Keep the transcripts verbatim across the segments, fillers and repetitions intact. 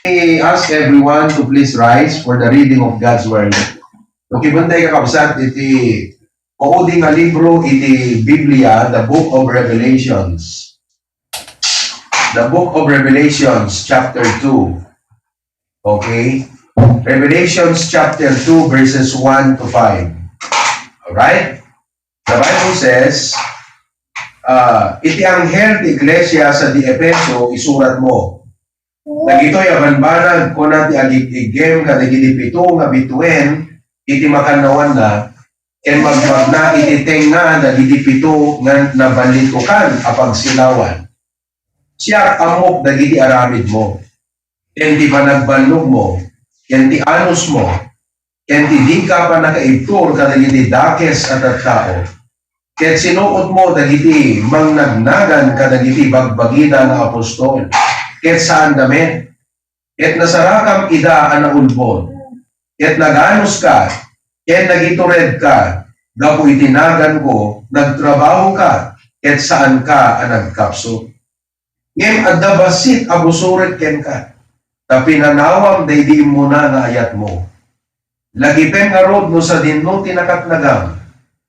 I ask everyone to please rise for the reading of God's Word. Okay, bantay kakabsat iti maudi nga libro iti Biblia, the Book of Revelations. The Book of Revelations, chapter two. Okay? Revelations chapter two, verses one to five. Alright? The Bible says, ah, "Iti anghel ti iglesia sadi Efeso, isurat mo, dagitoy a banbanag kuna ti agig-iggem kadagiti pito nga bituen iti makannawanna, ken magmagna iti tengnga dagiti pito nga nabalitukan a pagsilawan. Siak, ammok dagiti aramidmo, ken ti panagbannogmo, ken ti anusmo, ken ti dika pannakaibtur kadagiti dakes a tattao, ket sinuotmo dagiti mangnagnagan kadagiti bagbagida nga apostol, ket saanda met, ket nasarakam ida a naulbod, ket naganuska, ket nagituredka, gapu iti naganko, nagtrabahoka, ket saanka a nagkapsut. Ngem adda bassit a busurek kenka, ta pinanawam daydi immuna nga ayatmo. Lagipen ngarud no sadino ti nakatnagam,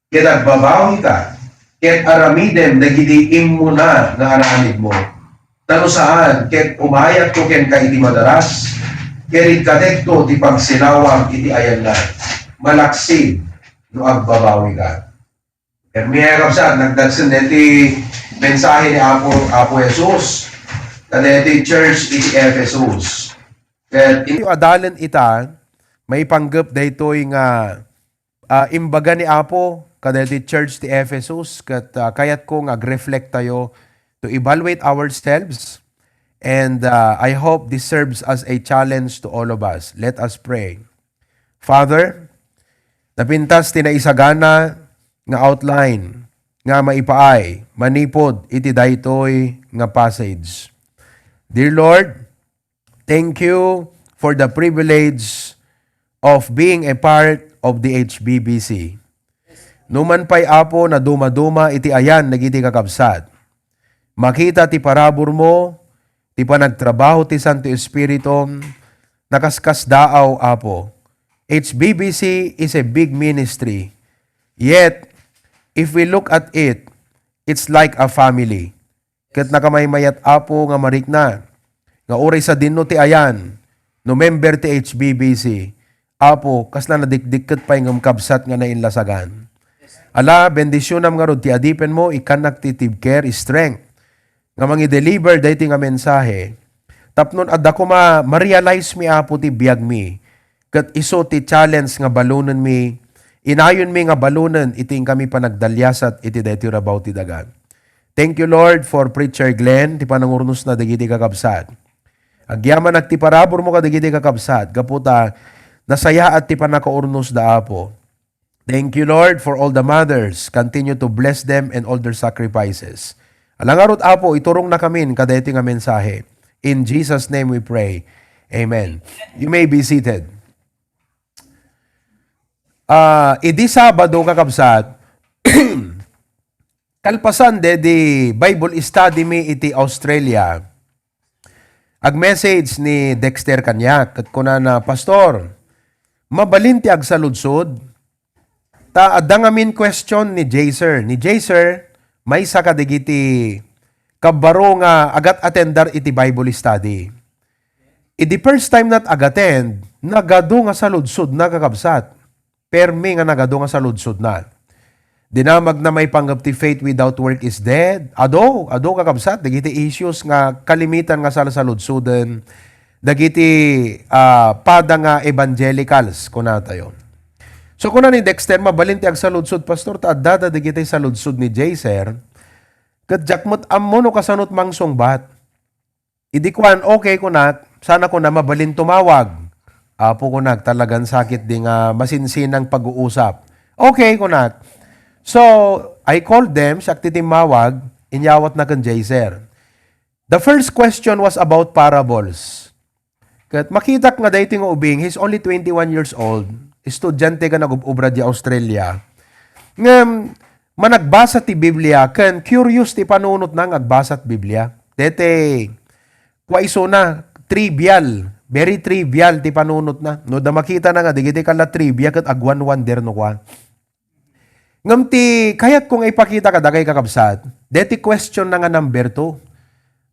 ket agbabawika, ket aramidem dagiti immuna nga aramidmo. Ta no saan, ket umayatko kenka iti madaras, ket ikkatekto ti pagsilawam iti ayanna, malaksid no agbabawika." Permi, kakabsat, nagdagsen deti mensahe ni Apo, Apo Jesus kadeti church iti Ephesus. Ket in- Adalen ita, maipanggep daytoy nga, ah, imbaga ni Apo kadeti church ti Ephesus, ket, ah, kayatko nga agreflect tayo to evaluate ourselves, and, ah, I hope this serves as a challenge to all of us. Let us pray. Father, napintas ti naisagana nga outline nga maipaay manipud iti daytoy nga passage. Dear Lord, thank you for the privilege of being a part of the H B B C. Numan pay, Apo, na dumaduma iti ayan dagiti kakabsat, makita ti paraburmo, ti panagtrabaho ti Santo Espiritu, nakaskasdaaw, Apo. H B B C is a big ministry. Yet, if we look at it, it's like a family. Ket nakamaymayat, Apo, nga marikna, nga uray sadino ti ayan, no member ti H B B C, Apo, kasla nadikdikket pay ngem kabsat nga nainlasagan. Ala, bendisionam ngarud ti adipenmo, ikkannak ti tibker, strength, nga mangi-deliver daytoy nga mensahe. Tapno adda koma, ma-realize mi, Apo, ti biagmi, ket isu ti challenge nga balonenmi, inayonmi nga balonen iti inkami panagdaliasat iti daytoy rabaw ti daga. Thank you, Lord, for Preacher Glenn, ti panangurnosna dagiti kakabsat. Agyamanak ti paraburmo kadagiti kakabsat, gapu ta nasayaat ti pannakaurnosda, Apo. Thank you, Lord, for all the mothers. Continue to bless them and all their sacrifices. Ala ngarud, Apo, iturongnakamin kadaytoy nga mensahe. In Jesus' name we pray. Amen. You may be seated. Ah, idi Sabado, kakabsat, kalpasan de di Bible study mi iti Australia, ag-message ni Dexter kaniak, ket kunana, "Pastor, mabalin ti agsaludsod? Ta adda ngamin question ni Jaser." Ni Jaser, maysa kadagiti kabbaro nga agat-attendar iti Bible study. Idi first time nat ag-attend, nagadu nga saludsodna, kakabsat. Permi nga nagadu nga saludsodna. Dinamagna maipanggep ti faith without work is dead. Adu, adu, kakabsat, dagiti issues nga kalimitan nga salsaludsoden dagiti, ah, pada nga evangelicals, kunatayo. So, kuna ni Dexter, "Mabalin ti agsaludsod, Pastor, ta addada dagiti saludsod ni Jaser, ket diak met ammo no kasanot mangsungbat." Idi kuan, "Okay," kunak, sana kuna mabalin tumawag. "Apo," kunak, "talagan sakit di nga masinsinang pag-uusap." "Okay," kunak. So, I called them, siak ti timmawag, inyawatna ken Jaser. The first question was about parables. Ket makitak nga daytoy nga ubing, he's only twenty-one years old, estudiante nga nagub-obra di Australia. Ngem, managbasa ti Biblia, ken curious ti panunotna nga agbasa ti Biblia. Daytoy, kua isuna, trivial Very trivial ti panunotna. No, da makitana nga, dagiti kalla trivia ket agwan-wander no kua. Ngem ti kayatko nga ipakita kadakay, kakabsat, deti question na nga number two.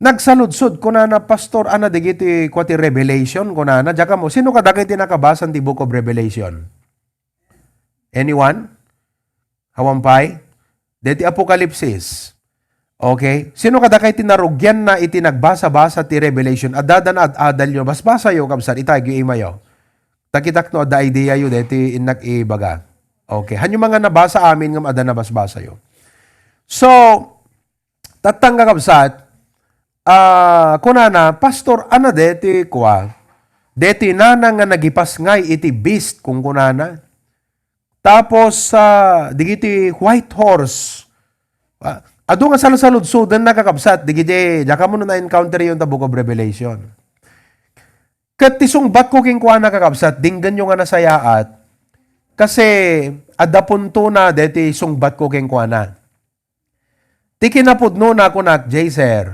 Nagsaludsod, kunana, "Pastor, ania dagiti kua ti Revelation?" kunana. Diak ammo, sino kadakay ti nakabasa ti Book of Revelation? Anyone? Awan pay? Deti Apokalipsis. Okay? Sino kadakay ti narugianna iti nagbasa-basa ti Revelation? Adda, adda na ad-adalyo. Basbasayo, kabsat, itayagyo imayo. Ta kitak no adda ideayo deti innak ibaga. Okay. Hanyo man nga nabasa amin ngem adda nabasbasayo. So, tattang, kakabsat, ah, kunana, "Pastor, ania deti kua? Deti nana nga nagipasngay iti beast," kunkunana. Tapos, ah, dagiti white horse. Ah, adu nga salsaludsodenna, kakabsat, dagiti, diak ammo no na-encounter yon ta Book of Revelation. Ket ti sungbatko kenkuana, kakabsat, denggenyo nga nasayaat, kasi adda puntona deti sungbatko kenkuana. Ti kinapudnona, kunak, "Jay, sir,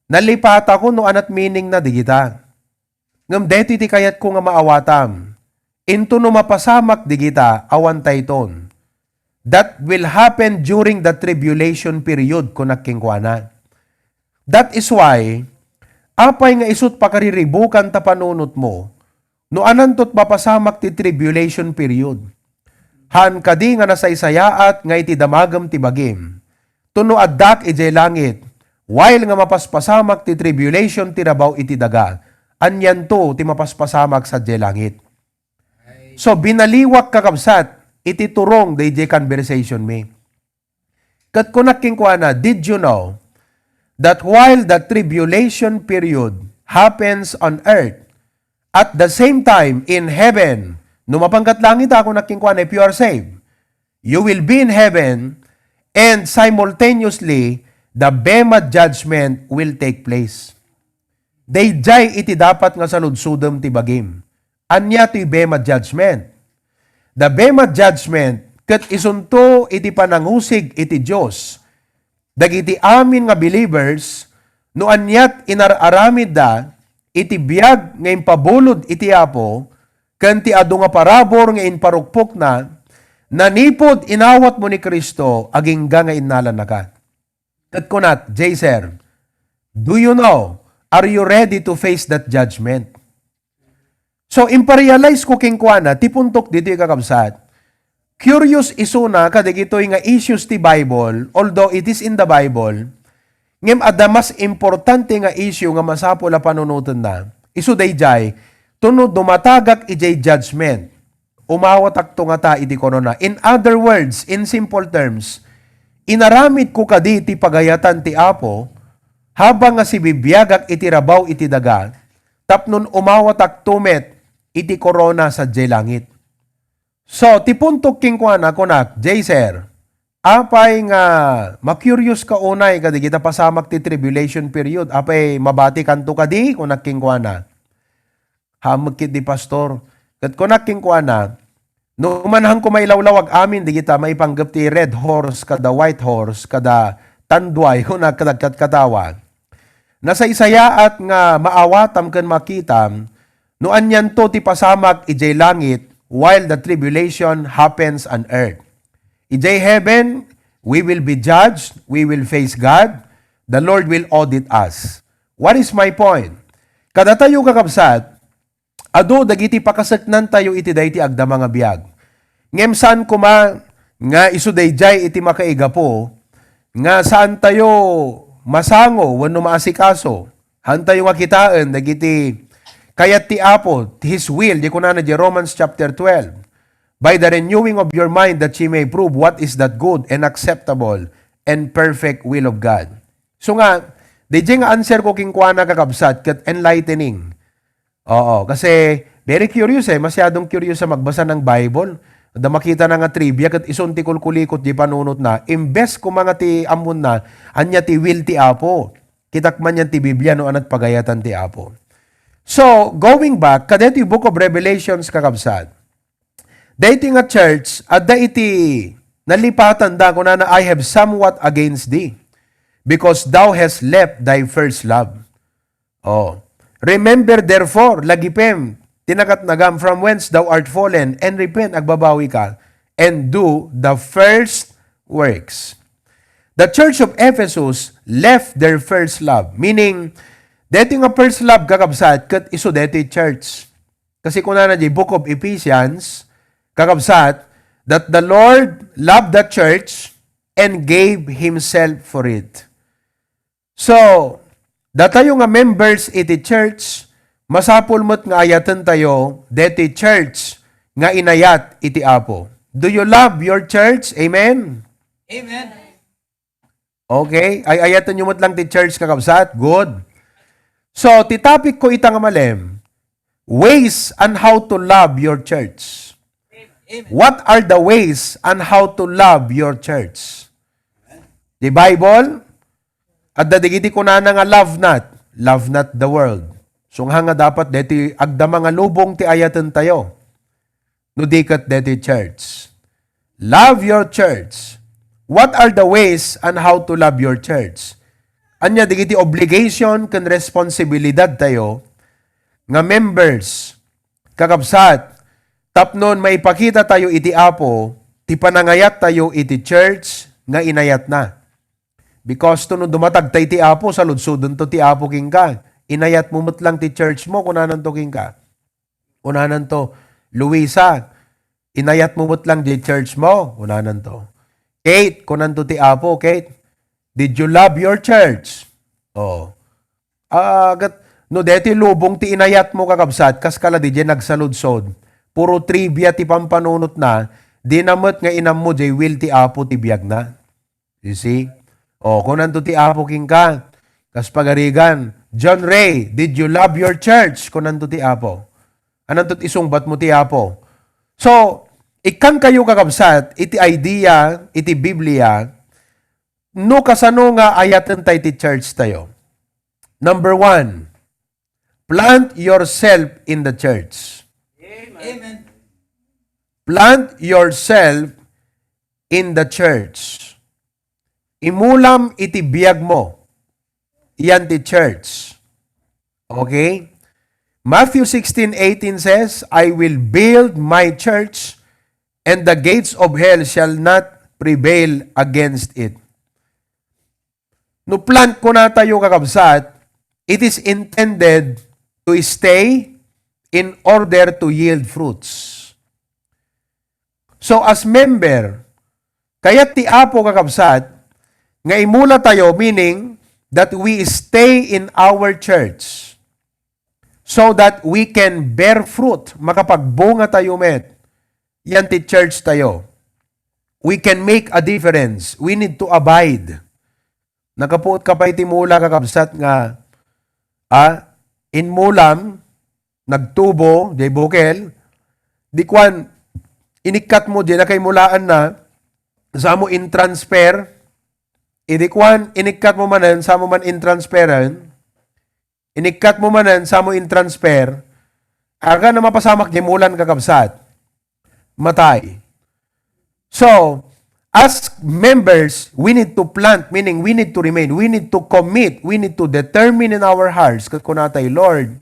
nalipatako no aniat meaningna digita. Ngem deti ti kayatko nga maawatam. Into no mapasamak digita, awantayton. That will happen during the tribulation period," kunak kenkuana. That is why, apay nga isut' pakariribukan ta panunotmo, no ananto ti mapasamak ti tribulation period? Haan kadi nga nasaysayaat nga iti damagem ti bagim, tapno addak idiay langit, while nga mapaspasamak ti tribulation ti rabaw iti daga, anianto ti mapaspasamak sadiay langit? So, binaliwak, kakabsat, iti turong daydiay conversation mi. Ket kunak kenkuana, "Did you know that while the tribulation period happens on earth, at the same time in heaven," no mapan kat langit, a, kunak kenkuana, "if you are saved, you will be in heaven, and simultaneously, the Bema judgment will take place." Daydiay iti dapat nga saludsodem ti bagim. Ania ti Bema judgment? The Bema judgment ket isunto iti panangusig iti Dios dagiti amin nga believers no aniat inar-aramidda iti biag nga impabulod iti Apo ken ti adu nga parabur nga imparukpokna nanipud inawatmo ni Cristo agingga nga innalannaka. Ket kunat, "Jay, sir, do you know, are you ready to face that judgment?" So, imparealize ko kenkuana, ti puntok ditoy, kakabsat, curious isuna kadagitoy nga issues ti Bible, although it is in the Bible, ngem adda mas importante nga issue nga masapul a panunotenna. Isu daydiay, tapno dumatagak idiay judgment, umawatakto ngata iti korona. In other words, in simple terms, inaramidko kadi ti pagayatan ti Apo, habang nga sibibiagak iti rabaw iti daga, tapnon umawatakto met iti korona sadiay langit. So, ti puntok kenkuana, kunak, "Jay, sir, apay nga ma-curious ka unay kadagita pasamak ti tribulation period? Apay mabatikanto kadi?" kunak kenkuana. Hammek ketdi, Pastor. Ket kunak kenkuana, "No manhan ko mailawlaw ag-amin dagita maipanggep ti red horse kada white horse kada tanduay," kunak kadagkat katawa. Nasaysayaat nga maawatam ken makitam no anianto ti pasamak idiay langit while the tribulation happens on earth. Idiay heaven, we will be judged, we will face God, the Lord will audit us. What is my point? Kadatayo, kakabsat, adu dagiti pakaseknantayo iti daytoy agdama nga biag. Ngem saan koma nga isu daydiay iti makaigapu nga saantayo masango wenno maasikaso. Haantayo nga kitaen dagiti kayat ti Apo, His will, di kunana di Romans chapter twelve, "By the renewing of your mind, that ye may prove what is that good and acceptable and perfect will of God." So nga, daydiay nga answer ko kenkuana, kakabsat, ket enlightening. Oo, kasi very curious eh. Masyadong curious sa magbasa ng Bible. Da makita na nga trivia, ket isun ti kulkulikot di panunot na. Imbes koma nga ti ammon na, ania ti will ti Apo. Kitak man yan ti Biblia no anat pagayatan ti Apo. So, going back, kadeti Book of Revelations, kakabsat. Daytoy nga church, adda iti nalipatanda, kunana, "I have somewhat against thee, because thou hast left thy first love." Oh. Remember therefore, lagipem, ti nakatnagam from whence thou art fallen, and repent, agbabawika, and do the first works. The church of Ephesus left their first love. Meaning, deti nga first love, kakabsat, ket isu deti church. Kasi kunana di Book of Ephesians, kakabsat, that the Lord loved the church and gave himself for it. So, datayo nga members iti church, masapul met nga ayaten tayo deti church nga inayat iti Apo. Do you love your church? Amen? Amen. Okay? Ay, ayaten nyo met lang ti church, kakabsat? Good. So, ti topic ko ita nga malem, ways on how to love your church. What are the ways on how to love your church? The Bible, adda digiti kunana nga love not, love not the world. So nga nga dapat deti agdama nga lubong ti ayaten tayo. No di ket deti church. Love your church. What are the ways on how to love your church? Ania digiti obligation ken responsibilidad tayo nga members, kakabsat, tapnon maipakita tayo iti Apo ti panangayat tayo iti church nga inayatna. Because to no dumatag ta iti Apo, saludsodento ti Apo kenka. Inayat mo met lang ti church mo, kunananto kenka. Kunananto, Luisa, inayat mo met lang di church mo, kunananto. Kate, kunanto ti Apo, Kate, did you love your church? Oh. Ah, ket no deti lubong ti inayat mo, kakabsat, kas kala di diay nagsaludsod. Puro trivia ti pampanunotna, di na met nga inammo diay will ti Apo ti biagna. You see? O, kunanto ti Apo kenka, kas pagarigan, "John Ray, did you love your church?" Kunanto ti Apo. Ananto ti isungbat mo ti Apo? So, ikkan kayo, kakabsat, iti idea, iti Biblia, no kasano nga ayaten tay ti church tayo. Number one, plant yourself in the church. Amen. Plant yourself in the church. Imulam iti biag mo. Yan ti church. Okay? Matthew sixteen eighteen says, "I will build my church, and the gates of hell shall not prevail against it." No plant kuna tayo, kakabsat, it is intended to stay in order to yield fruits. So, as member, kayat ti Apo, kakabsat, nga imula tayo, meaning that we stay in our church so that we can bear fruit, makapagbunga tayo met. Yan ti church tayo. We can make a difference. We need to abide. Nakapuot ka pay ti mula, kakabsat, nga, ah, inmulam, nagtubo, diay bukel, di kuan, inikkat mo, diay nakaimulaanna, sa mo in-transfer, idi kuan, inikkat mo manen, sa mo man in-transferan, inikkat mo manen, sa mo in-transfer, aga na mapasamak diay mulan, kakabsat. Matay. So, as members, we need to plant, meaning we need to remain, we need to commit, we need to determine in our hearts, ket kunatay, "Lord,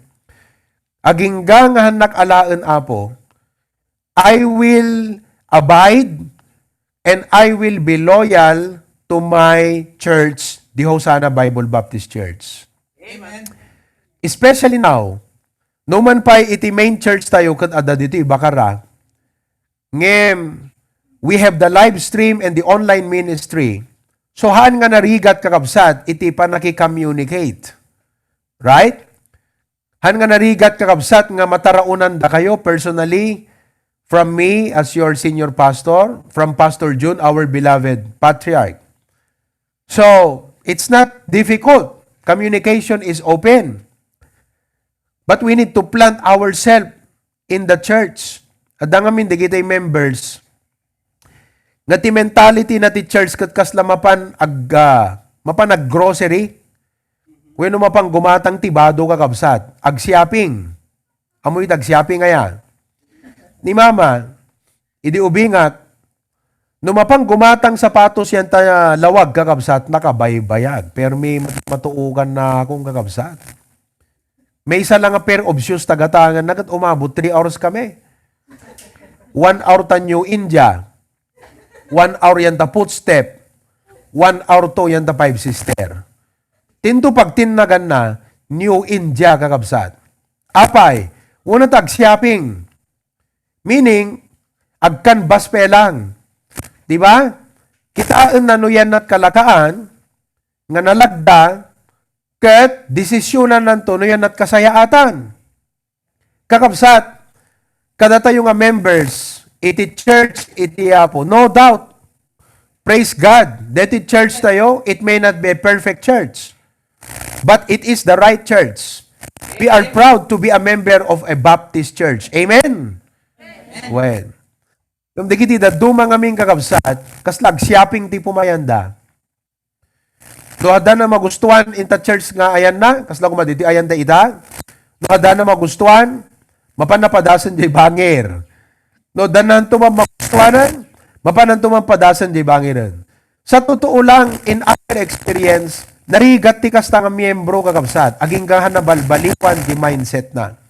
agingga nga hannak alaen, Apo, I will abide and I will be loyal to my church, the Hosanna Bible Baptist Church." Amen. Especially now, no man pay iti main church tayo ket adda ditoy Bacara, ngem we have the live stream and the online ministry. So, haan nga narigat, kakabsat, iti pannaki-communicate. Right? Haan nga narigat, kakabsat, nga mataraonandakayo personally from me as your senior pastor, from Pastor Jun, our beloved patriarch. So, it's not difficult. Communication is open. But we need to plant ourselves in the church. Adda ngamin dagiti members nga ti mentality na ti church ket kasla mapan ag-, ah, mapan ag-grocery. Wenno mapan gumatang ti bado, kakabsat. Ag-shopping. Ammo iti ag-shopping aya? Ni mama, idi ubingak, no mapan gumatang sapatos yan ta lawag, kakabsat, nakabaybayag. Permi mat-, matuokan na akong kakabsat. Maysa la nga pair of shoes ta gatanganna ket umabot three hours kami. One hour ta New India. One hour yan ta Footstep. One hour to yan ta Five Sister. Tinto pagtinnaganna, New India, kakabsat. Apay, una ta ag-shopping. Meaning, ag-canvas pay lang. Di ba? Kitaenna no yannat kalakaan, nga nalagda, ket desisyonannanto no yannat kasayaatan. Kakabsat, kadatayo nga members, iti church, iti Apo. No doubt. Praise God. Deti church tayo, it may not be a perfect church. But it is the right church. We are proud to be a member of a Baptist church. Amen? Well, kung dagiti dadduma ngamin kakabsat, kasla ag-shopping ti pumayanda. No adda na magustuhan inta church nga ayanna, kasla koma ditoy ayanda ita. No adda na magustuhan, mapan napadasen jay bangir. No adda nanto man magustuhanan, mapan nanto man padasen jay bangiren. Sa totoo lang, in our experience, narigat ti kasta nga miyembro, kakabsat, agingga nabalbaliwan ti mindset na.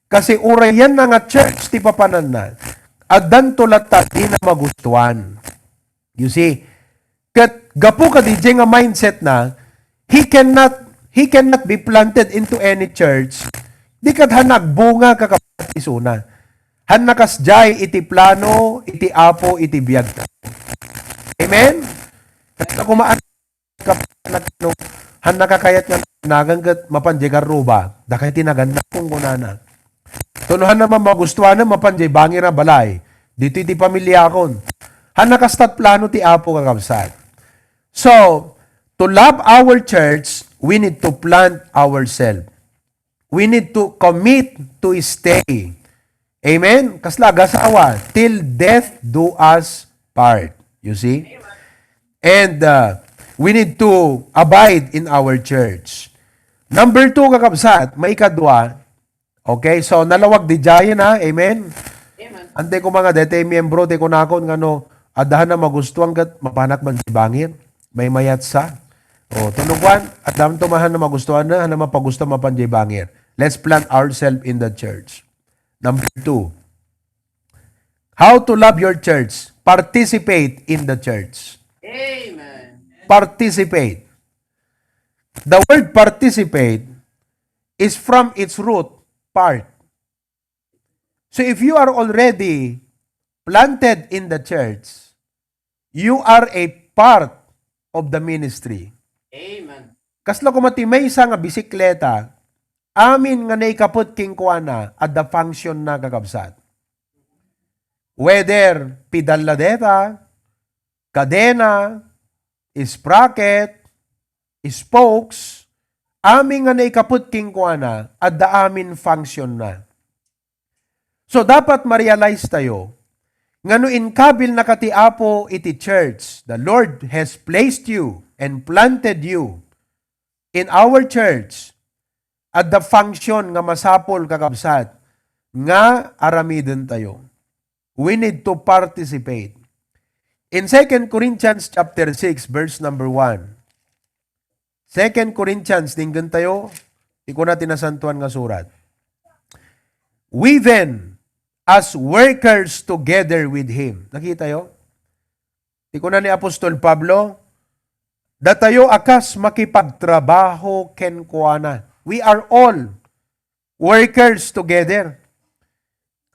Kasi uray yan na nga church ti papananna, addanto latta di na magustuhan. You see? Ket gapu kadi jay nga mindset na, he cannot, he cannot be planted into any church. Di ket han agbunga kakabsat isuna. Han nakasdiay iti plano, iti Apo, iti biag. Amen? Ket kumaan, kap-, nag-, no, han nakakayat nga nagan ket mapan jay garruba. Dakay ti nagannak, kunkunana. Tuno han naman magustuanan, mapan jay bangir a balay. Ditoy ti pamiliakon. Han nakastat plano ti Apo, kakabsat. So, to love our church, we need to plant ourselves. We need to commit to stay. Amen? Kasla agasawa, till death do us part. You see? And uh, we need to abide in our church. Number two, kakabsat, maikadua. Okay, so nalawag di jayen, ha? Amen? Amen. Ante ko mga dete, miyembro, ti kunakon nga no, adda han na magustuhan ket mapanak man ti bangir. Maymayat sa. O, tunugan, adda man to mahan na magustuhan na, han na mapagusto mapan jay bangir. Let's plant ourselves in the church. Number two, how to love your church. Participate in the church. Amen. Participate. The word participate is from its root, part. So if you are already planted in the church, you are a part of the ministry. Amen. Kasla koma ti maysa nga bisikleta, amin nga naikapet kenkuana, adda function na, kakabsat. Whether pedal la deta, kadena, sprocket, spokes, amin nga naikapet kenkuana, adda amin function na. So, dapat ma-realize tayo nga no inkabil na ka ti Apo iti church, the Lord has placed you and planted you in our church, adda function nga masapul, kakabsat, nga aramiden tayo. We need to participate. In Second Corinthians chapter six, verse number one. Second Corinthians, dinggen tayo, ti kuna ti Nasantoan nga Surat. We then, as workers together with Him. Nakita yo? Ti kuna ni Apostol Pablo, datayo a kas makipagtrabaho kenkuana. We are all workers together.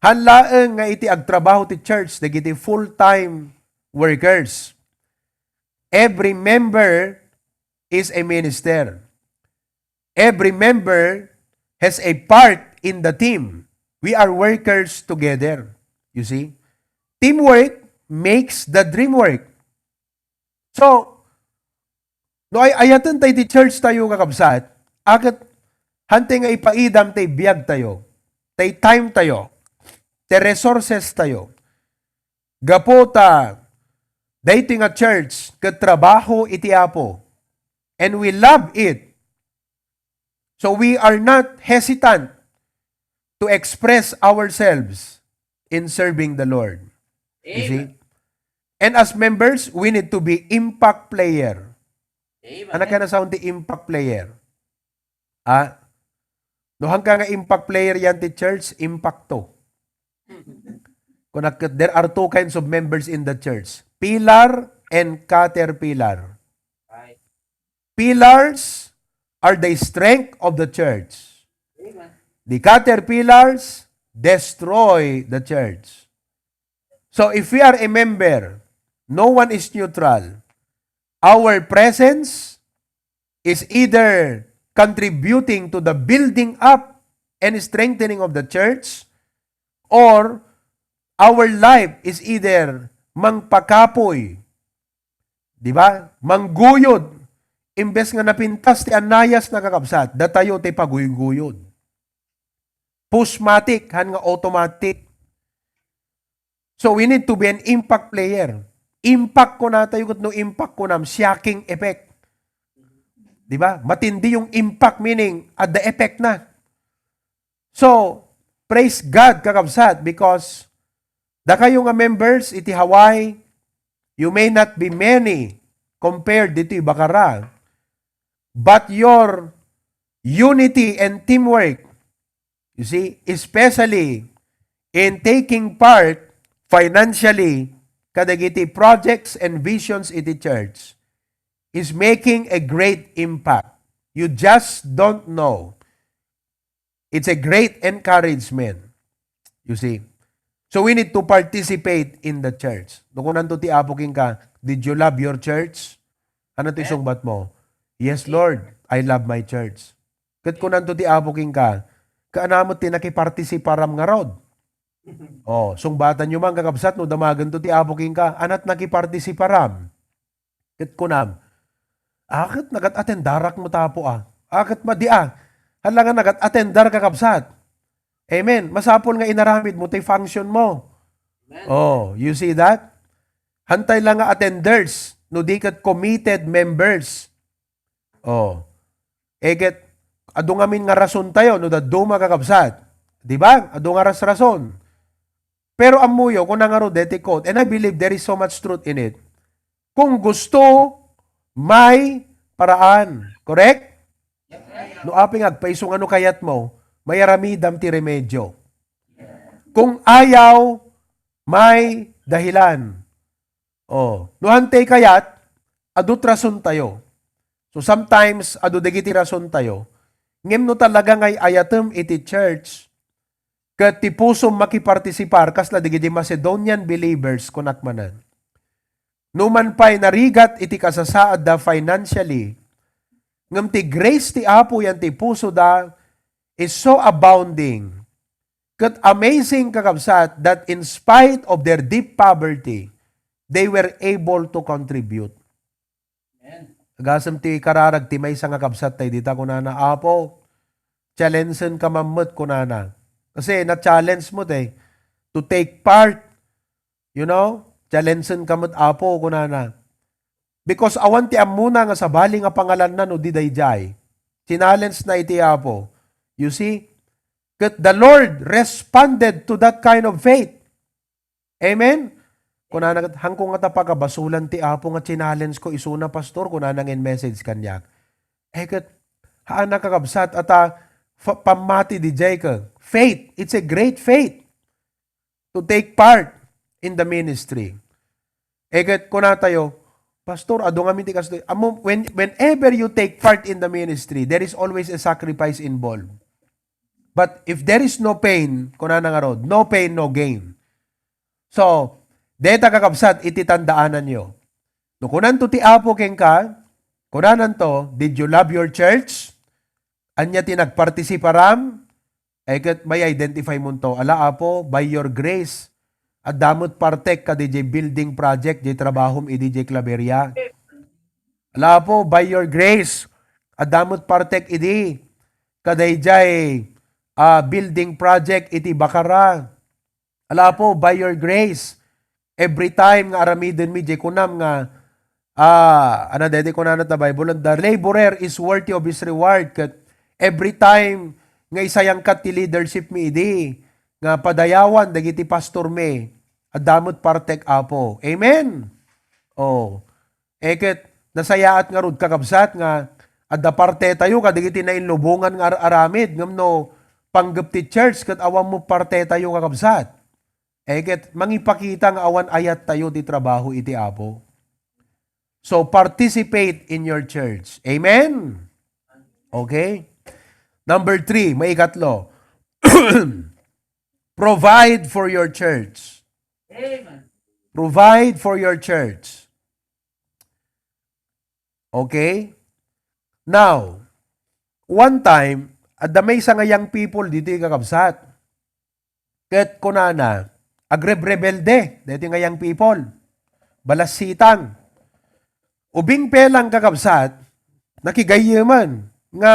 Han laeng nga iti agtrabaho ti church, dagiti full-time workers. Every member is a minister. Every member has a part in the team. We are workers together. You see? Teamwork makes the dream work. So, no ay-ayaten tayo ti church tayo, kakabsat, aket hantay nga ipaidam tay biag tayo, tay time tayo, tay resources tayo. Gapu ta daytoy nga church ket trabaho iti Apo. And we love it. So we are not hesitant to express ourselves in serving the Lord. You see? Amen. And as members, we need to be impact player. Amen. Ano kaya na sound ti impact player? Ah, No, hangka nga impact player yan ti church, impacto. Kunak, there are two kinds of members in the church. Pillar and caterpillar. Pillars are the strength of the church. The caterpillars destroy the church. So if we are a member, no one is neutral. Our presence is either contributing to the building up and strengthening of the church, or our life is either mangpakapoy, di ba? Mangguyod, imbes nga napintas ti annayasna, kakabsat, datayo ti paguyguyod. Pushmatic, han nga automatic. So we need to be an impact player. Impact kunatayo ket no impact kunam, shocking effect. Di ba? Matindi yung impact, meaning, adda effect na. So, praise God, kakabsat, because dakayo nga members iti Hawaii, you may not be many compared dito Bacara, but your unity and teamwork, you see, especially in taking part financially kadagiti projects and visions iti church, is making a great impact. You just don't know. It's a great encouragement. You see? So we need to participate in the church. No kunanto ti Apo kenka, "Did you love your church?" Ano ti sungbat mo? "Yes, Lord, I love my church." Ket kunanto ti Apo kenka, "Kaanam met ti nakipartisiparam ngarud?" Oh, sungbatan yo man, kakabsat, no damagento ti Apo kenka, "Anat nakipartisiparam?" Ket kunam, "Aket nagat-atendarak met, Apo, a." Aket madi a. Hala nga nagat-atendar, kakabsat. Amen. Masapul nga inaramid mo tay function mo. Amen. Oh, you see that? Hantay lang nga attenders, no di ket committed members. Oh. Eget, adu ngamin nga rason tayo, no dadduma, kakabsat. Di ba? Adu nga rasrason. Pero ammoyo, kuna ngarud deti quote, and I believe there is so much truth in it. Kung gusto, may paraan. Correct? No apay nga agpayso nga no kayat mo, mayaramidam ti remedyo. Kung ayaw, may dahilan. Oh, no hantay kayat, adu ti rason tayo. So sometimes, adu dagiti rason tayo. Ngem no talaga nga ay-ayatem iti church, ket ti pusom makipartisipar, kasla dagiti Macedonian believers, kunak manen. Numan pay narigat iti kasasaadda financially, ngem ti grace ti Apo yan ti pusoda is so abounding. Ket amazing, kakabsat, that in spite of their deep poverty, they were able to contribute. Amen. Agasem ti kararag ti maysa nga kabsat tay dita, kunana, "Apo, challenge-en ka man met," kunana. Kasi na-challenge mo, te, to take part, you know? "Challenge-en ka met, Apo," kunana. Because awan ti ammona nga sabali nga pangalanna no di daydiay. Challenge na iti Apo. You see? Ket the Lord responded to that kind of faith. Amen? Kunana ket, "Hanko ngata pagabasolan ti Apo nga challenge ko isuna, Pastor," kunana nga in-message kaniak. Eh, ket, haan a, kakabsat, ata, fa-, pammati didiay ka. Faith. It's a great faith to take part in the ministry. Eh, ket, kunatayo, "Pastor, adu ngamin ti kastoy." Amo, when, whenever you take part in the ministry, there is always a sacrifice involved. But if there is no pain, kunana ngarud, no pain, no gain. So, deta, kakabsat, iti tandaananyo. No kunanto ti Apo kenka, kunananto, "Did you love your church? Ania ti nagpartisiparam?" Ay ket may-identify monto, "Ala, Apo, by your grace, adda met partek kadi jay building project, jay trabahom idi jay Claveria. Ala, Apo, by your grace, adda met partek idi kadayjay, ah, building project iti Bacara. Ala, Apo, by your grace, every time nga aramidenmi, jay kunam nga, ah, ano, daydi kunana ta Bible, 'The laborer is worthy of his reward.' Ket every time nga isayangkat ti leadership mi idi, nga padayawan dagiti pastor mi, adda met partek, Apo." Amen? Oh. Eh, ket nasayaat ngarud, kakabsat, nga Adda partetayo kadagiti nainlubongan nga ar-aramid, ngem no panggep ti church ket awan met partetayo, kakabsat. Eh, ket mangipakita nga awan ayattayo ti trabaho iti Apo. So, participate in your church. Amen? Okay? Number three, maikatlo. Provide for your church. Amen. Provide for your church. Okay? Now, one time, adda maysa nga young people ditoy, kakabsat. Ket kunana, agrebrebelde daytoy nga young people. Balassitang. Ubing pay lang, kakabsat, nakigayyeman nga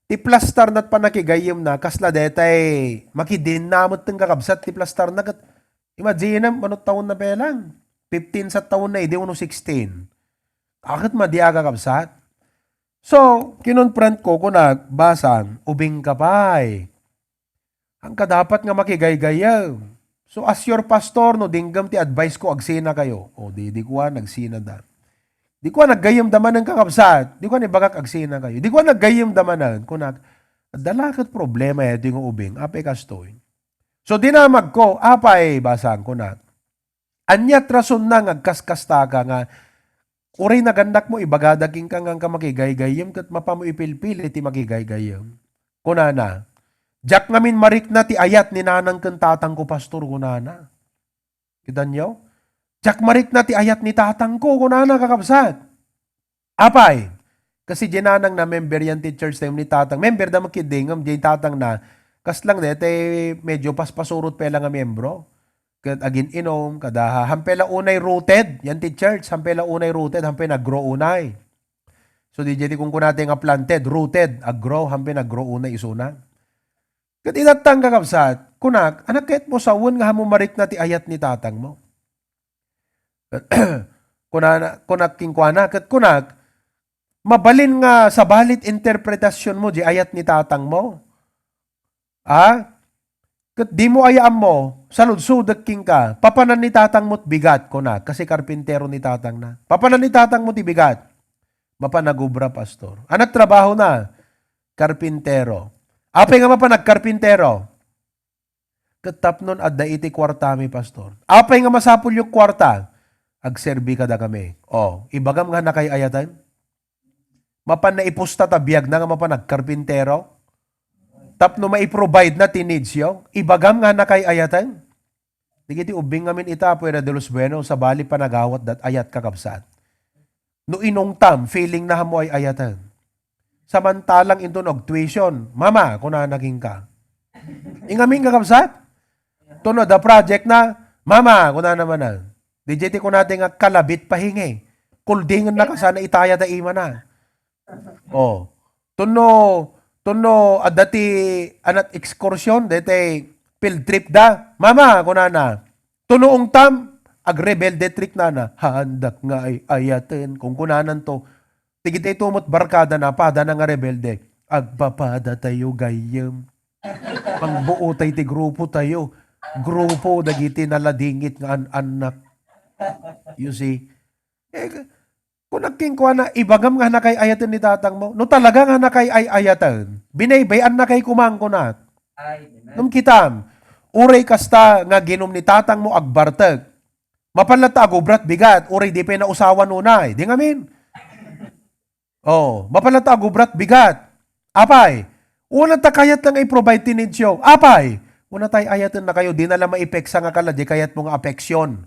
ti plastar na ti pannakigayyemna, kasla daytay makidinna met ti kakabsat ti plastarna ket imagine, mano taonna pay lang? Fifteen sa taonna idi wenno sixteen. Ket madi a, kakabsat. So, kinonfront ko, kunak, basang, ubingka pay. Haanka dapat nga makigaygayyem. So, as your pastor, no dinggem ti advice ko, agsinakayo. O, di, di kuan, agsinada. Di kuan, aggayyemda manen, kakabsat. Di kuan, ibagak, agsinakayo. Di kuan, aggayyemda manen. Kunak, adda la ket problema daytoy nga ubing. Apay kastoy. So, dinamagko, apay, basang, kunak. Ania ti rasonna nga agkaskastaka nga uray nagannakmo, ibagada kenka nga haanka makigaygayyem ket mapano ipilpili ti makigaygayyem? Kunana, "Diak ngamin marikna ti ayat ni nanang ken tatangko, pastor," kunana. Kitanyo? "Diak marikna ti ayat ni tatangko," kunana, kakabsat. Apay, kasi diay nanangna, member yan ti church time ni tatang. Member da met ketdi, ngem diay tatangna, kas lang daytay medyo paspasurot pay la nga miyembro. Ket agin-inom, kada ha-, hampay la unay rooted, yan ti church, hampay la unay rooted, hampay nag-grow unay. So, di diay ti kunkunatay nga planted, rooted, ag-grow, hampay nag-grow unay isuna. Ket itattang, kakabsat, kunak, "Anak, kayatmo sawen nga haanmo marikna ti ayat ni tatangmo?" Kunana, kunak kenkuana, ket kunak, "Mabalin nga sabali ti interpretasionmo diay ayat ni tatangmo? A? Ket dimo aya ammo, saludsodek kenka, papanan ni tatangmo ti bigat," kunak, kasi karpintero ni tatangna. "Papanan ni tatangmo ti bigat?" "Mapan agobra, pastor." "Ania ti trabahona?" "Karpintero." "Apay nga mapan agkarpintero?" "Ket tapnon adda iti kuartami, pastor." "Apay nga masapulyo kuarta?" "Agserbi kadakami." O, ibagam nga haannakay ayaten? Mapan naipusta ta biagna nga mapan agkarpintero? Tapno maiprovide-na ti needs-yo? Ibagam nga haannakay ayaten? Dagiti ubbing ngamin ita, Puebla de los Buenos, sabali panagawat dat ayat, kakabsat. No inungtam, feeling na haanmo ay-ayaten. Samantalang inton agtuition, "Mama," kunana kenka. Ingamin, kakabsat? Inton adda project na, "Mama," kunana manen. Di diay ti kunatay nga kalabit pahingi. Kuldingennaka sana itaya ta imana. O. Tapno, tapno adda ti anat excursion, daytay field trip da. "Mama," kunana. Tapno ungtam, agrebelde ti riknana. "Haandak nga ay-ayaten," kunkunananto. Dagitoy met barkadana, padana nga rebelde. "Agpapadatayo gayyem. Mangbuotay ti grupotayo. Grupo dagiti naladingit nga an-annak." You see? Eh, kunak kenkuana, "Ibagam nga haannakay ayaten ni tatangmo. No talaga nga haannakay ay-ayaten, binaybay-annakay koma," kunak. Ngem kitam, uray kasta nga ginom ni tatangmo agbartek, mapan latta agubra ti bigat, uray di pay nausawan unay. Di ngamin? O, mapan latta agubra ti bigat. Apay? Unay ta kayatna nga i-provide ti needs-yo. Apay? Unay ta ay-ayatennakayo, dina la maipeksa nga kala diay kayatmo nga apeksion.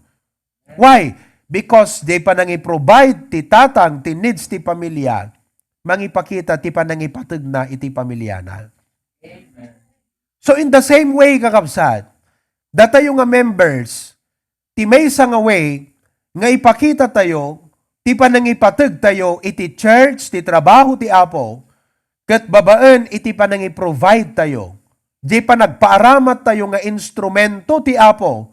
Why? Because diay panangi-provide ti tatang ti needs ti pamilya, mangipakita ti panangipategna iti pamiliana. So in the same way, kakabsat, datayo nga members, ti maysa nga way nga ipakitatayo ti panangipategtayo iti church, ti trabaho ti Apo, ket babaen iti panangi-provide tayo, diay panagpaaramattayo nga instrumento ti Apo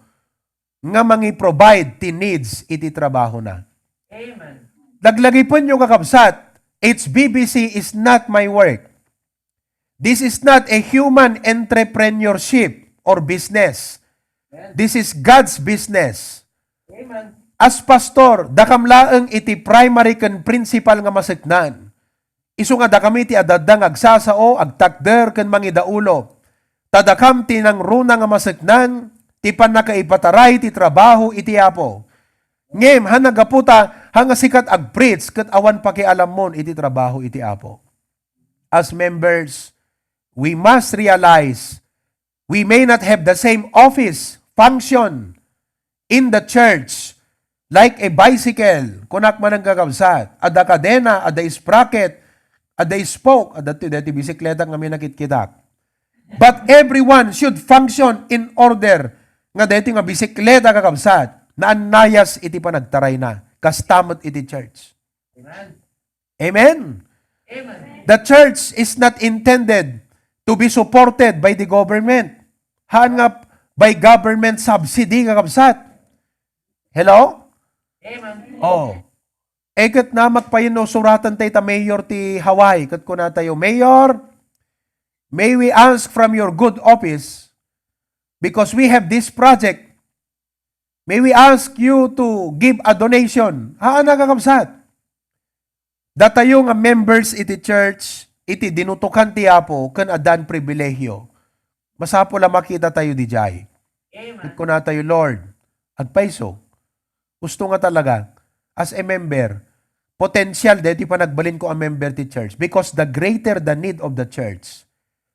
nga mangi-provide ti needs iti trabahona. Amen. Laglagipenyo, kakabsat, H B B C is not my work. This is not a human entrepreneurship or business. Amen. This is God's business. Amen. As pastor, dakam laeng iti primary ken principal nga maseknan. Isu nga dakami ti adda nga agsasao, agtakder, ken mangidaulo. Ta dakam ti nangruna nga maseknan ti pannakaipataray ti trabaho iti Apo. Ngem, ha nagapu ta, ha nga sika ti agpreach ket awan pakialamon iti trabaho iti Apo. As members, we must realize we may not have the same office function in the church, like a bicycle, kunak man a kakabsat, adda kadena, adda sprocket, adda spoke, adda ti, deti bisikleta nga minakitkitak. But everyone should function in order nga deti nga bisikleta, kakabsat, naannayas iti panagtarayna, kasta met iti church. Amen? Amen. The church is not intended to be supported by the government. Haan nga by government subsidy, kakabsat. Hello? Amen. Oh. E ket namakpayen no suratan tayo ta mayor ti Hawaii. Ket kuna tayo, "Mayor, may we ask from your good office, because we have this project, may we ask you to give a donation?" Haan a, kakabsat. Datayo nga members iti church, iti dinutokan ti Apo ken addaan pribilehiyo, masapul a makita tayo didiay. Amen. Ket kuna tayo, "Lord, agpayso. Gusto nga talaga, as a member, potensial deti panagbalinko a member ti church." Because the greater the need of the church,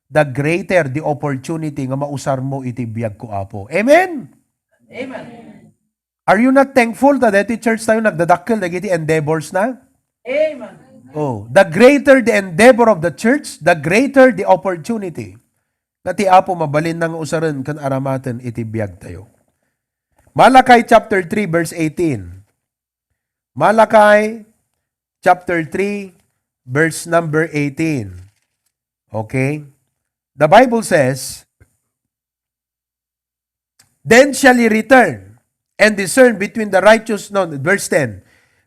the greater the opportunity nga mausarmo iti biagko, Apo. Amen? Amen. Are you not thankful ta deti church tayo nagdadakkel dagiti endeavors na? Amen. Oh, the greater the endeavor of the church, the greater the opportunity. Nga ti Apo mabalinna nga usaren ken aramaten iti biag tayo. Malachi chapter three, verse eighteen. Malachi chapter three, verse number eighteen. Okay? The Bible says, "Then shall ye return and discern between the righteous," no, verse ten,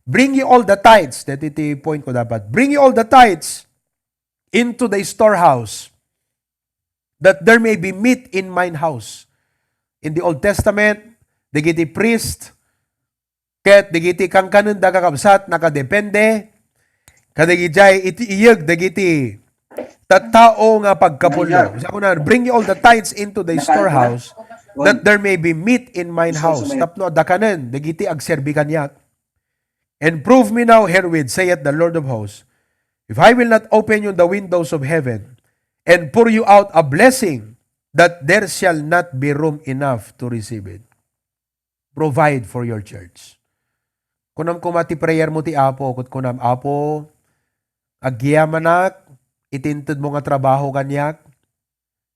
"Bring ye all the tithes," deti ti point ko dapat, "Bring ye all the tithes into the storehouse, that there may be meat in mine house." In the Old Testament, dagiti priest, ket dagiti kankanenda, kakabsat, nakadepende kadagiti iti iyeg dagiti tattao nga pagkapullo. Sa kuna, "Bring ye all the tithes into the storehouse, that there may be meat in mine house." Tapno adda kanen dagiti agserbi kaniak. "And prove me now herewith, saith the Lord of hosts, if I will not open you the windows of heaven and pour you out a blessing that there shall not be room enough to receive it." Provide for your church. Kunam koma ti prayer mo ti Apo, ket kunam, "Apo, agyamanak iti intedmo nga trabaho kaniak,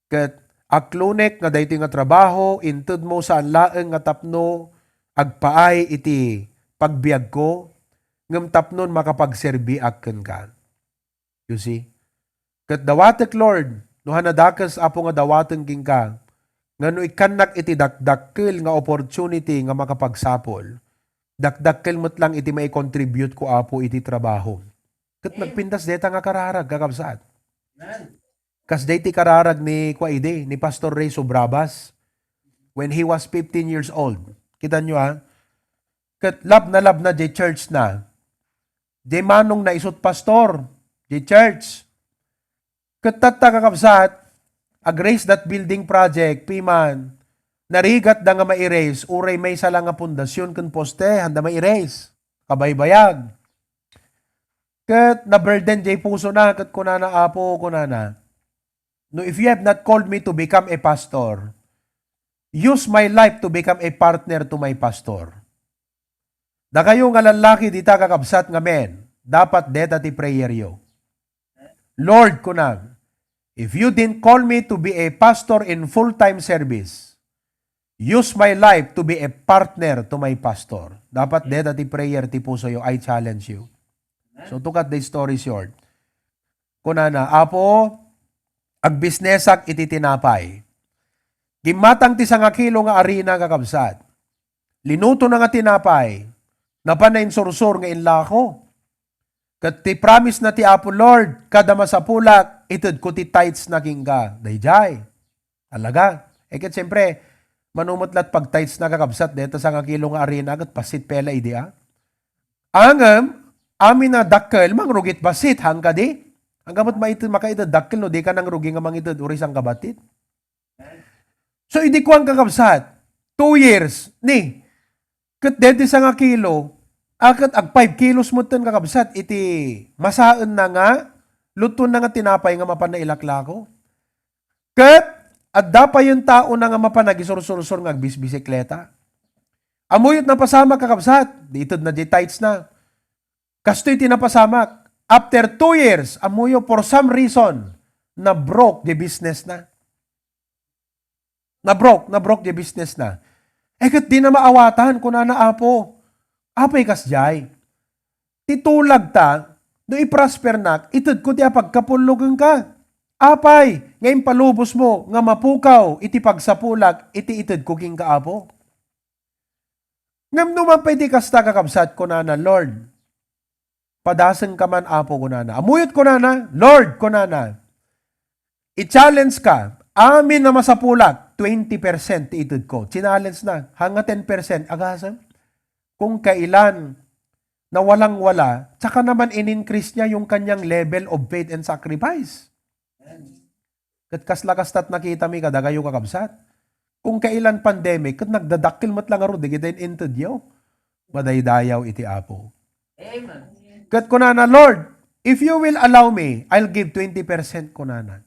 ket aklonek nga daytoy nga trabaho intedmo saan laeng nga tapno agpaay iti pagbiagko, ngem tapnon makapagserbiak kenka." You see? Ket dawatek, Lord, no han a dakes, Apo, nga dawaten kenka, nga no ikkannak iti dakdakkel nga opportunity nga makapagsapul, dakdakkel met lang iti maikontribute ko, Apo, iti trabaho. Ket nagpintas deta nga kararag, kakabsat. Amen. Kas daytoy kararag ni, kua idi, ni Pastor Ray Subrabas when he was fifteen years old. Kita nyo, ha? Ket love na love na jay church na. Jay manong na isut pastor, jay church. Ket tatta, kakabsat, ag-raise that building project, piman, narigat da nga ma-erase, uray maysa la nga pundasyon ken poste, handa ma-erase. Kabaybayag. Ket na-burden jay puso na, ket kunana, "Apo," kunana, "no, if you have not called me to become a pastor, use my life to become a partner to my pastor." Dakayo nga lallaki dita, kakabsat, nga men, dapat deta ti prayer yo. "Lord," kunam, "if you didn't call me to be a pastor in full-time service, use my life to be a partner to my pastor." Dapat deta ti prayer ti puso yo, I challenge you. So, to cut the story short, kunana, "Apo, agbisnesak iti tinapay. Gimmatang ti sangakilo nga arina, kakabsat. Linutona nga tinapay, napan na insursor nga inlako. Ket ti promise na ti Apo Lord, kada masapulak, itedko ti tithes na kenka." Daydiay. Talaga. E ket, siyempre, mano met la ti pag-tithes na, kakabsat, deta sangakilo nga arina, ket bassit pay la idi, a? Ngem, amin a dakkel, mangrugit bassit, haan kadi? Anggamet maited, makaited dakkel no di ka nangrugi nga mangited, uray sangkabatid. So, idi kuan, kakabsat, two years, ni, ket deti sanga kilo, a, ket ag five kilos metten, kakabsat, iti masaenna nga, lutuenna nga tinapay nga mapan nailaklako. Ket adda payen taona nga mapan nagisursor-sor nga agbisbisikleta. Ammok napasamak, kakabsat, di ited na di tithes na. Kastoy ti napasamak. After two years, ammoyo, for some reason, na-broke di business na. Na-broke, na-broke di business na. Eh, ket di na maawatan, kunana, Apo, apay kasdiay. Ti tulagta, no iprospernak, itedko ti apagkapullo kenka. Apay, nga impalubosmo nga mapukaw iti pagsapulak iti itedko kenka, Apo? Ngem no man pay ti kasta, kakabsat, kunana, Lord, padasenka man, Apo, kunana. Ammok, kunana, Lord, kunana, i-challenge ka, amin a masapulak, twenty percent ti itedko. Challenge na, hanga ten percent, agasem. Kung kailan, nawalangwala, tsaka naman in-increase niya yung kanyang level of faith and sacrifice. Ket kasla kastat nakitami kadakayo, kakabsat. Kung kailan pandemic, ket nagdadakkel met la ngarud dagiti intedyo. Madaydayaw iti Apo. Amen. Ket kunana, "Lord, if you will allow me, I'll give twenty percent," kunana.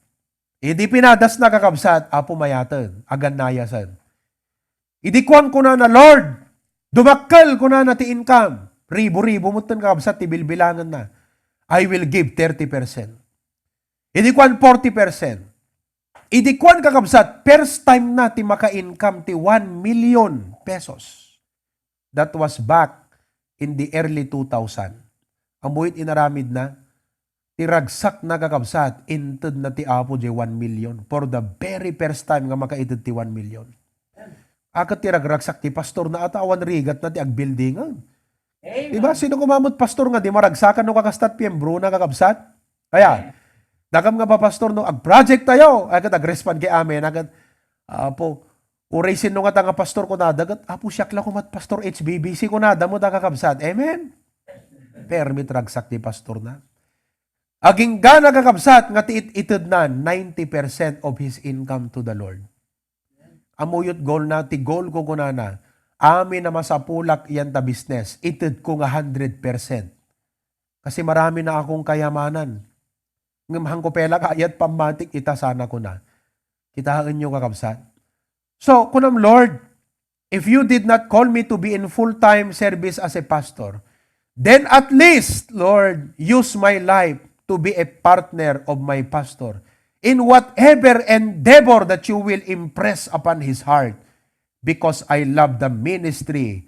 Idi pinadasna, kakabsat, Apo, mayaten, agannayasen. Idi kuan, kunana, "Lord, dumakkel," kunana, "ti income." Ribu-ribu metten, kakabsat, ti bilbilangenna. "I will give thirty percent." Idi kuan, forty percent. Idi kuan, kakabsat, first time na ti maka-income ti one million pesos. That was back in the early two thousand. Ammoyo ti inaramidna, ti ragsakna, kakabsat, intedna ti Apo diay one million. For the very first time nga makaited ti one million. A, ket ti ragragsak ti pastorna, ata awan rigatna ti agbuildingan. Amen. Diba? Sino koma met pastor nga di maragsakan no kakastat miyembrona, kakabsat? Aya, dakam nga ba, pastor, no, ag-project tayo? Ay, ket agrespond ket amen. Ay, ket, Apo, uray sino ngata nga pastor kunada, ket, Apo, siak la koma ti pastor H B B C kunada met a, kakabsat. Amen? Permi ti ragsak ti pastorna. Agingga, kakabsat, nga ti it-, itedna ninety percent of his income to the Lord. Ammoyo ti goalna, ti goalko, kunana, amin a masapulak yan ta business, itedko nga hundred percent. Kasi marami na akong kayamanan. Ngem haanko pay la kayat pammatik ita sana, kuna. Kitaenyo, kakabsat. So, kunam, "Lord, if you did not call me to be in full-time service as a pastor, then at least, Lord, use my life to be a partner of my pastor in whatever endeavor that you will impress upon his heart, because I love the ministry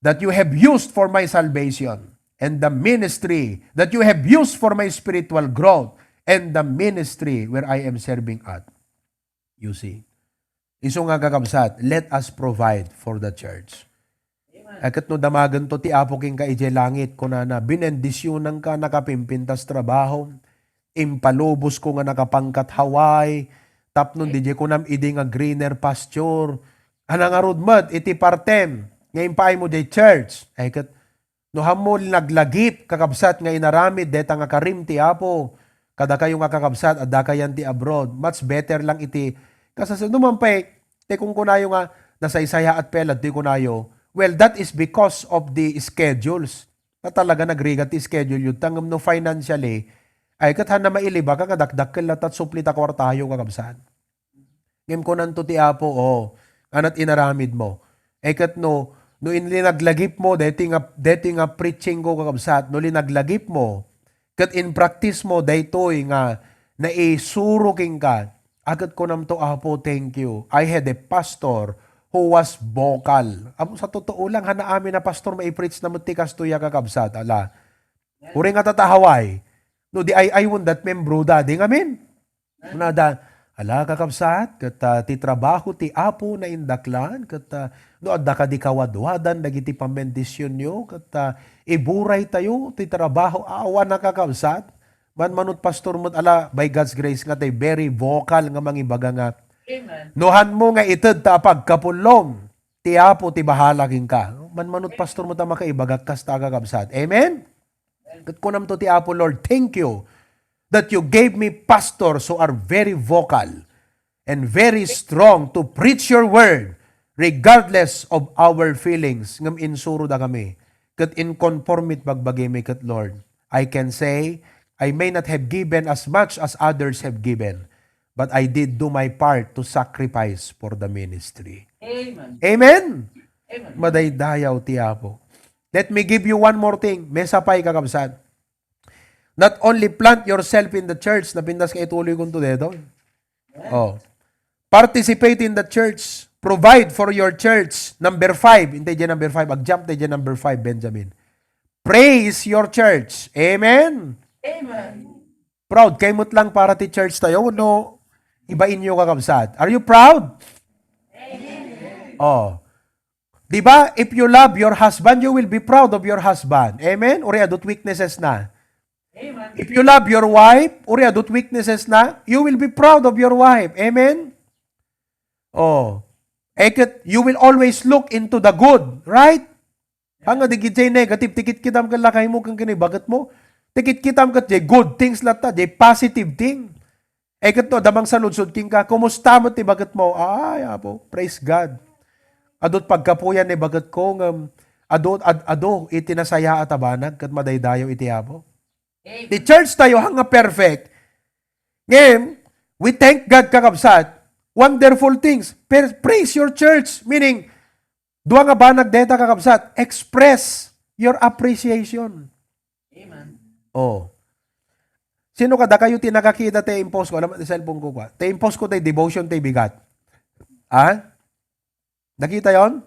that you have used for my salvation, and the ministry that you have used for my spiritual growth, and the ministry where I am serving at." You see? Isu nga, kakabsat, let us provide for the church. Ay, ket no damagento ti Apo kenka idiay langit, kunana, "Binendisionanka, nakapimpintas trabaho, impalubos ko nga nakapangkat Hawaii, tapno diay kunam idi nga greener pasture." Ania ngarud met iti partem nga impaaymo diay church? Ay, ket no haanmo linaglagip, kakabsat, nga inaramid dayta nga karim ti Apo, kadakayo nga kakabsat, adda kayan ti abroad, much better lang iti kasas-, no man pay, ti kunkunayo nga nasaysayaat pay la, ti kunayo, well, that is because of the schedules. Na talaga nagrigat ti schedule yu, ta ngem no financially, ay, ket haanna mailibak nga dakdakkel latta ti supli ta kuartayo, kakabsat. Ngem kunanto ti Apo, "O, anat inaramidmo." E ket no, no inlinaglagipmo daytoy nga, daytoy nga preachingko, kakabsat, no linaglagipmo, ket in-practice mo daytoy nga naisuro kenka, a, ket kunamto, "Apo, thank you. I had a pastor who was vocal." Am-, sa totoo lang, haanna amin a pastor maipreach na met ti kastoy a, kakabsat, ala. Uray nga tata Hawaii, no, di ay, I won't that membro da, di ngamin. Kunada, "Ala, kakabsat, ket, ah, ti trabaho ti Apo naindaklan, ket, ah, no adda kadi kawadwadan dagiti pambendisionyo, ket, ah, iburaytayo ti trabaho." Awan a, kakabsat. Manmanot pastor met, ala, by God's grace nga tay very vocal nga mangibaga nga, Amen. No haanmo nga ited ta apagkapullom, ti Apo ti bahala kenka. Manmanot pastor met a makaibaga kasta, kakabsat. Amen? Ket kunamto ti Apo, "Lord, thank you. that you gave me pastors who are very vocal and very strong to preach your word regardless of our feelings. Ngem insuro da kami, ket in conformity bagbagimi ket, Lord, I can say, I may not have given as much as others have given, but I did do my part to sacrifice for the ministry. Amen. Amen? Amen. Madaydayaw ti Apo. Let me give you one more thing. Mesa pay, kakabsat. Not only plant yourself in the church, napintas nga ituloy kunto detoy. Oh. Participate in the church. Provide for your church. Number five. Intay diay number five. Ag-jump tayo diay number five, Benjamin. Praise your church. Amen? Amen. Proud kayo met lang para ti church tayo, no? Ibain nyo, kakabsat. Are you proud? Amen. Oh. Di ba? If you love your husband, you will be proud of your husband. Amen? Uray adu't weaknesses na. Amen. If you love your wife, uray adu't weaknesses na, you will be proud of your wife. Amen? Oh. Eket, you will always look into the good, right? Haan nga di ketdi diay negative, ti kitkitam ket lakaymo ken kinibagetmo. Ti kitkitam ket diay good things latta, diay positive thing. Eket no, adda mangsaludsod kenka, "Kumusta met ti bagetmo?" "Ay, Apo, praise God. Adu't pagkapuyan ni bagetko, ngem adu, ad, adu iti nasayaat a banag, ket madaydayaw iti Apo." Amen. Ti church tayo, haan nga perfect. Ngem, we thank God, kakabsat. Wonderful things. Per, praise your church. Meaning, dua nga banag deta, kakabsat. Express your appreciation. Amen. Oh. Sino kadakayo ti nakakita ti impost ko? Alam, cellphone ko kwa. Ti impost ko ti devotion ti bigat. Ha? Nakita yon?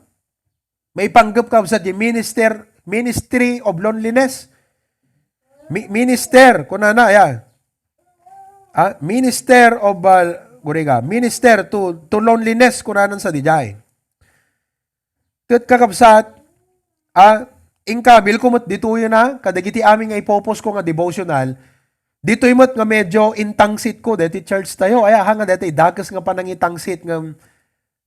Maipanggep, kabsat, diay minister, ministry of loneliness. Mi-, minister, kunana, ayan. Ah, minister of, ah, guriga, minister to, to loneliness, kunanan sa dijay. Ket kakabsat, ah, inkabilko met ditoy na, kadagiti amin nga ipopost ko nga devotional, ditoy met nga medyo intangsitko, deti church tayo, aya, ha nga deti dakes nga panangitangsit nga,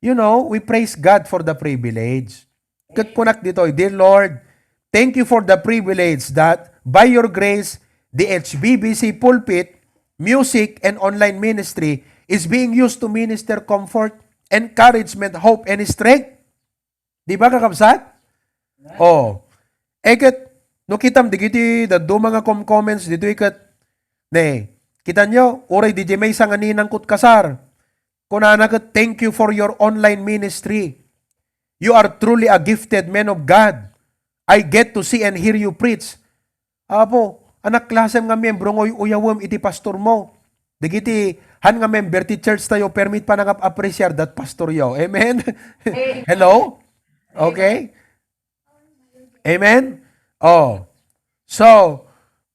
you know, we praise God for the privilege. Ket kunak ditoy, "Dear Lord, thank you for the privilege that, by your grace, the H B B C pulpit, music, and online ministry is being used to minister comfort, encouragement, hope, and strength." Di ba, kakabsat? Oh. Eh, ket, no kitam, digiti dadduma nga com-, comments ditoy ket, ne, kitanyo, uray di maysa nga ninang ket kasar. Kunana ket, "Thank you for your online ministry. You are truly a gifted man of God. I get to see and hear you preach." Apo, anak klasem nga miyembro nga uy-uyawem iti pastor mo. Dagiti han nga member ti church tayo, permi ti panangap-appreciar that pastor yo. Amen? Amen. Hello? Okay? Amen? Oh. So,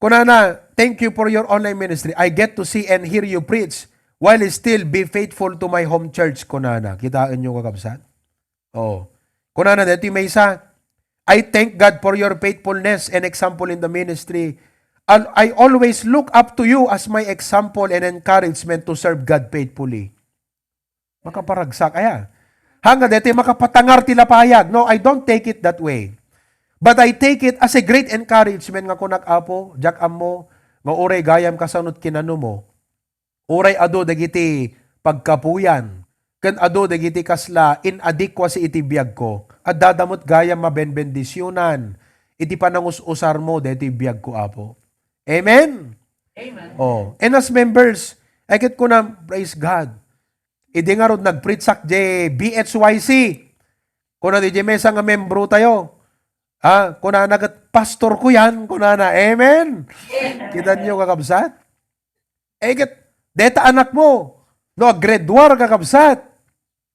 kunana, "Thank you for your online ministry. I get to see and hear you preach while still be faithful to my home church," kunana. Kitaen nyo, kakabsat? Oh. Kunana daytoy maysa, "I thank God for your faithfulness and example in the ministry. Al-, I always look up to you as my example and encouragement to serve God faithfully." Makaparagsak, aya. Hanga daytoy makapatangar ti lapayag. No, I don't take it that way. But I take it as a great encouragement nga kunak, "Apo, diak ammo nga uray gayam kasano ti kinano mo. Uray adu dagiti pagkapuyan, ken adu dagiti kasla inadequacy iti biagko, addada met gayam mabenbendisionan iti panangus-usarmo daytoy biagko, Apo." Amen? Amen. Oh, and as members, ay ket kunam, praise God. Idi ngarud nagpreachak diay B H Y C, kuna diay maysa nga membro tayo, ah, kunana ket, "Pastor ko yan," kunana. Amen? Amen. Kitanyo, kakabsat? Eh, ket, deta anak mo, no, ag-grade one, kakabsat,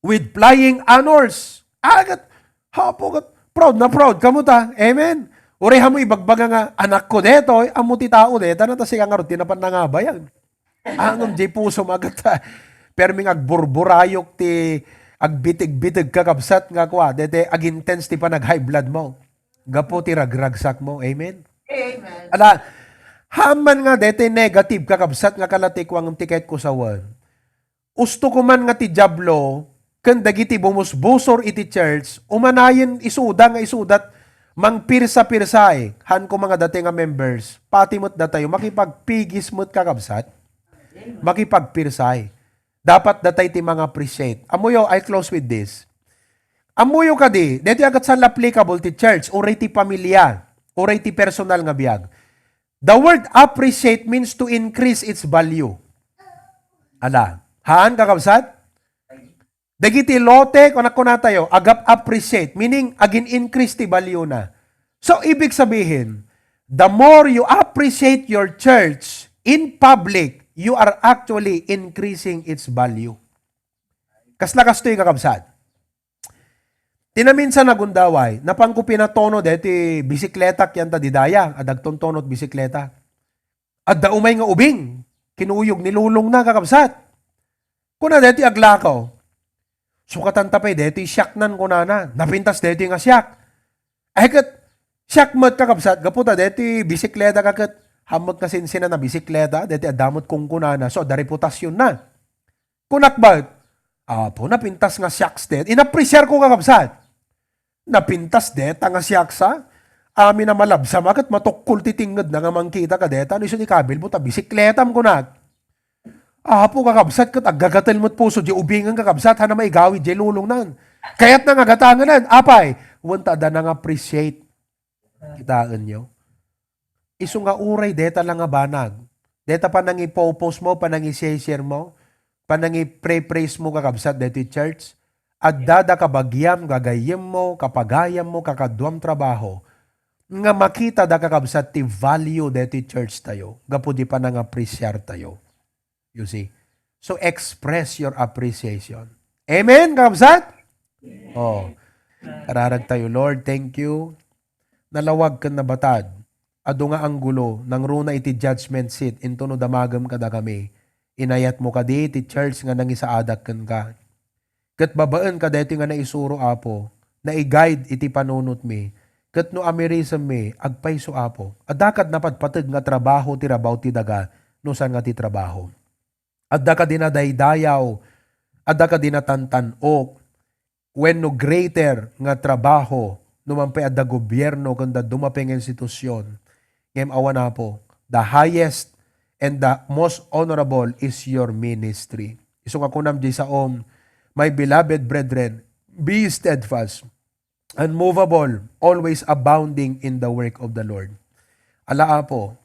with flying honors. Ah, ket, hapo, ket, proud na proud kamo ta. Amen? Uray, ammo ibagbaga nga, "Anak ko detoy," ammo ti tao deta, na ta sika ngarud ti napan nangabayag. Angem diay pusom, agat, ah, permi nga agburburayok ti agbitig-bitig, kakabsat, nga kua, dete, ag-intense ti panag-high blood mo. Gapu ti ragragsak mo. Amen? Amen. Ala, haan man nga daytoy negative, kakabsat, nga kalatikwa ngem ti kayatko sawen. Usto ko man nga ti Diablo ken dagiti bumusbusor iti church, umanayen isuda nga isudat, mangpirsa-pirsay, han ko mga dati nga members, pati met datayo, makipagpigis met, kakabsat. Makipagpirsay. Dapat datay ti manga-appreciate. Ammoyo, I close with this. Ammoyo kadi, deti agat san applicable ti church, uray ti pamilya, uray ti personal nga biag. The word appreciate means to increase its value. Ala, haan, kakabsat? Dagiti lote, kuna-, kunatayo, agap-appreciate, meaning, agin-increase ti value na. So, ibig sabihin, the more you appreciate your church in public, you are actually increasing its value. Kasla kastoy, kakabsat. Tinaminsan nagundaway, napanko pinatono deti bisikleta kayanta didaya, a dagtontonot bisikleta. Adda umay nga ubing, kinuyog ni lulongna, kakabsat. Kuna deti aglakaw. Sukatan ta pay deti siaknan, kunana. Napintas deti nga siak. Ay ket, siak met, kakabsat, gapu ta deti bisikleta ka ket, hammek nga sinsina na bisikleta, deti adda met kungkunana. So, adda reputasyonna. Kunak met, "Apo, napintas nga siaks deti." Inapresiar ko, kakabsat. Napintas deta nga siaksa. Amin a malabsam a ket matukkol ti tingngedna nga mangkita kadeta. No isu ti kabilbo ta bisikletam, kunak. Apo, kakabsat, ket aggagatel met puso di ubingen, kakabsat, hana maigawid di lulongnan. Kayatna nga gatangenan. Apay, wen ta adda nanga-appreciate. Kitaenyo? Isu nga uray deta la nga banag. Deta panangipopost mo, panangi-share mo, panangi-pray-praise mo, kakabsat, deti church. Adda da kabagiam, gagayyemmo, kapagayammo, kakaduam trabaho, nga makita da, kakabsat, ti value deti church tayo, gapu di panangapresiar tayo. You see? So, express your appreciation. Amen, kakabsat? Oh. Kararag tayo, Lord, thank you. Nalawag ken nabatad. Adu nga anggulo, nangruna iti judgment seat, intono damagem kadakami. Inayatmo kadi ti church nga nangisaadak kenka. Ket babaen kadaytoy nga naisuro, Apo, naiguide iti panunotmi, ket no amirisemmi, agpayso, Apo. Adda kad napatpateg nga trabaho ti rabaw ti daga, no saan nga ti trabaho. Adda kadi nadaydayaw, adda kadi natantan-ok, wenno greater nga trabaho, no man pay adda gobierno ken dadduma pay nga institusion. Ngem awan, Apo, the highest and the most honorable is your ministry. Isu nga kunam di saom, "My beloved brethren, be steadfast, unmovable, always abounding in the work of the Lord." Ala, Apo,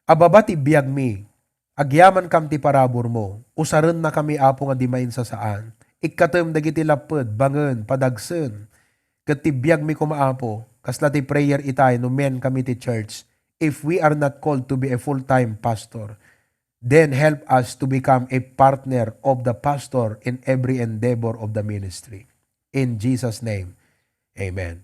ababa ti biagmi, agyamankam ti paraburmo, usarennakami, Apo, nga di mainsasaan. Ikkatem dagiti lapped, bangen, padagsen, ket ti biagmi koma, Apo, kasla ti prayer itay no men kami ti church, if we are not called to be a full-time pastor, then help us to become a partner of the pastor in every endeavor of the ministry. In Jesus' name, amen.